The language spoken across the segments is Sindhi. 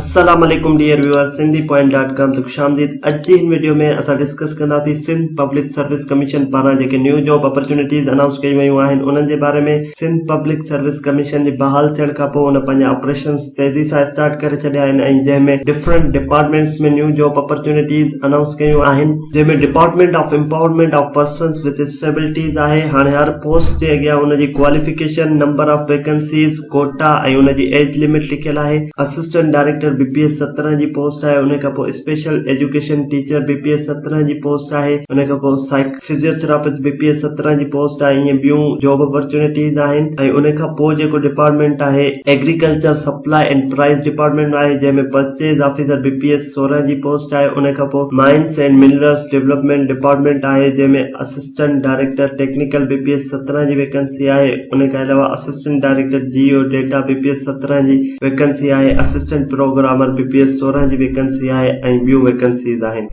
السلام عليڪم dear viewer Sindhi point dot com تي خوش آمديد اڄ جي هن وڊيو ۾ اسان ڊسڪس ڪنداسين سنڌ پبلڪ سروس ڪميشن پاران جيڪي نيو جاب اپرچونٽيز انائونس ڪيون ويون آهن انهن جي باري ۾ سنڌ پبلڪ سروس ڪميشن جي بحال ٿيڻ کان پوء ان پنهنجا آپريشنز تيزي سان اسٽارٽ ڪري ڇڏيا آهن ۽ جنهن ۾ different departments ۾ new job opportunities announce ڪيون آهن جنهن ۾ department of empowerment of persons with disabilities آهي هاڻي هر پوسٽ جي اڳيان ان جي qualification number of vacancies quota ۽ ان جي ايج لمٽ لکيل آهي. Assistant director B P S 17 جي پوسٽ آهي ان کان پوء special education teacher B P S 17 جي پوسٽ آهي ان کان پوء psych physiotherapist B P S 17 جي پوسٽ آهي ائين ٻيون جاب اپرچونٽيز آهن ۽ ان کان پوء جيڪو ڊپارٽمينٽ آهي agriculture supply and price department آهي جنهن ۾ purchase officer B P S 16 جي پوسٽ آهي ان کان پوء mines and minerals development department آهي جنهن ۾ assistant director technical B P S 17 جي ويڪنسي آهي ان کان علاوه assistant director geo data B P S 17 جي ويڪنسي آهي assistant programmer B P S 16 جي ويڪنسي آهي ۽ ٻيون ويڪنسيز آهن.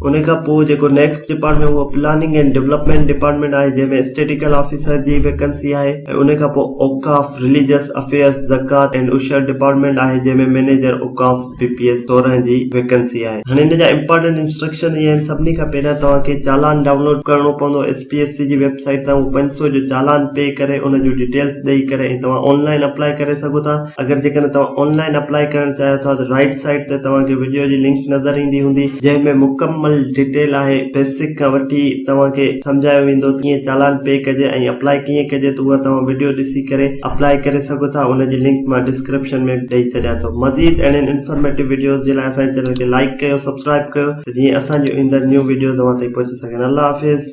ان کان پوء جيڪو نيڪسٽ ڊپارٽمينٽ اهو پلاننگ اينڊ ڊولپمينٽ ڊپارٽمينٽ آهي جنهن ۾ اسٽيٽيڪل آفيسر جي ويڪنسي آهي ۽ ان کان پوء اوقاف رليجس افيئرس زڪوات اينڊ عشر ڊپارٽمينٽ آهي جنهن ۾ مئنيجر اوقاف بي پي ايس 16 جي ويڪنسي آهي. هاڻي ان جا امپارٽنٽ انسٽرڪشن اهي آهن سڀني کان پهريان توهان کي چالان ڊائونلوڊ ڪرڻو پوندو ايس پي ايس سي جي ويب سائيٽ تان اهو 500 جو چالان پي ڪري ان جون ڊيٽيلز ڏئي ڪري ۽ توهان آن لائن اپلائي ڪري سگهو ٿا اگر جيڪڏهن توهان آن لائن اپلائي ڪرڻ چاهيو ٿا ته رائيٽ سائيڊ تي توهان کي وڊيو جي لنڪ نظر ايندي هوندي جنهن ۾ مڪمل ڊيٽيل آهي بيسڪ کان وٺي توهان کي سمجهايو ويندو ته ڪيئن چالان پي ڪجي ۽ اپلائي ڪيئن ڪجي ته اها توهان وڊيو ڏسي ڪري اپلائي ڪري سگهو ٿا ان جي لنڪ مان ڊسڪرپشن ۾ ڏئي ڇڏيان ٿو مزيد اهڙين انفارميٽو وڊيوز جي لاء اسان جي چينل کي لائيڪ ڪيو سبسڪرائب ڪيو ته جيئن اسان جون ايندڙ نيو وڊيوز اوهان تائين پهچي سگهن الله حافظ.